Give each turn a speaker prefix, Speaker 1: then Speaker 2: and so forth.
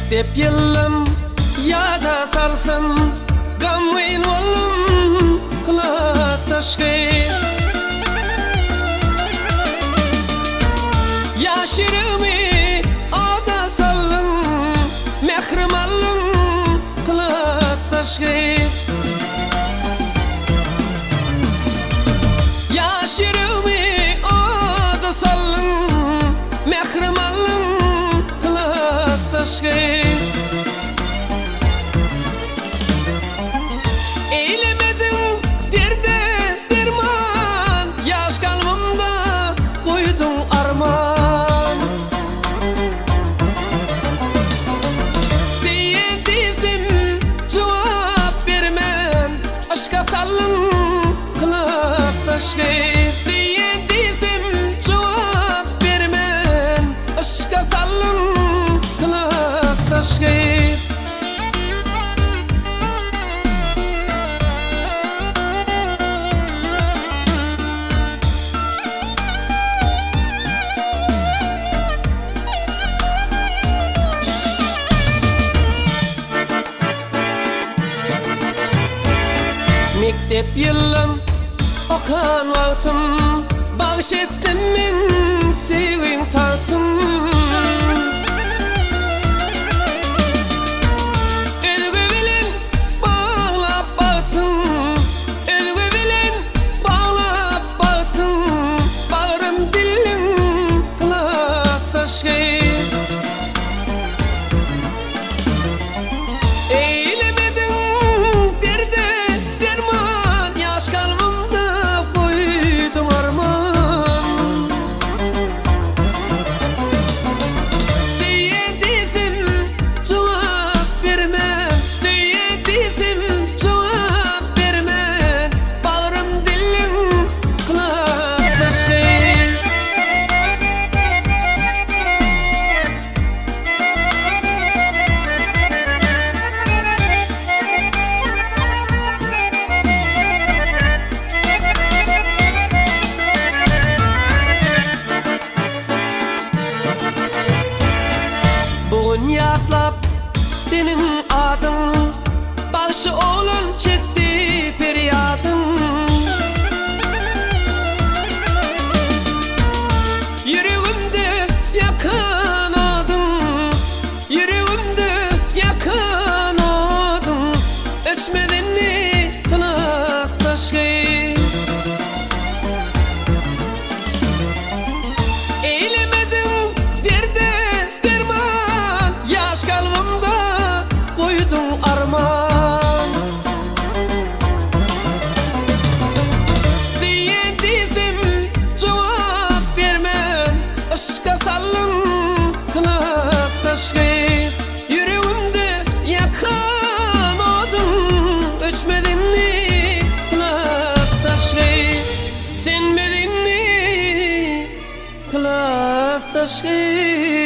Speaker 1: Mektep ýyllym ýada salsam, Gamgyn boldum klasdaş gyz. Ýaş ýüregimi ada saldyň, Mährim aldyň klasdaş gyz. Ýaş ýüregimi oda saldyň, Mährim aldyň klasdaş gyz. Eýlemediň derde derman, Ýaş kalbymda goýduň arman. Söýýän diýsem jogap bermän, Yşka saldyň klasdaş gyz. Söýýän diýsem jogap bermän, Yşka saldyň klasdaş gyz. Mekdep ýyllym okan wagtym, Bagş etdim men söýgiň tagtyn. Özge bilen baglap bagtyn, Özge bilen baglap bagtyn, Bagrym dilliň klasdaş gyz. Eýlemediň derde derman, Ýaş kalbymda goýduň arman. Söýýän diýsem jogap berme, Söýýän diýsem jogap berme, Bagrym dilliň klasdaş gyz. Bu gün ýatlap seniň adyň, Bagşy oglan çekdi perýadyň. Ýüregimde ýakan oduň, Ýüregimde ýakan oduň, Öçmez indi klasdaş gyz. Eýlemediň derde derman, Ýaş kalbymda goýduň arman. Söýýän diýsem jogap bermän, Yşka saldyň klasdaş gyz. Ýüregimde ýakan oduň, Öçmez indi klasdaş gyz. Sönmez indi klasdaş gyz.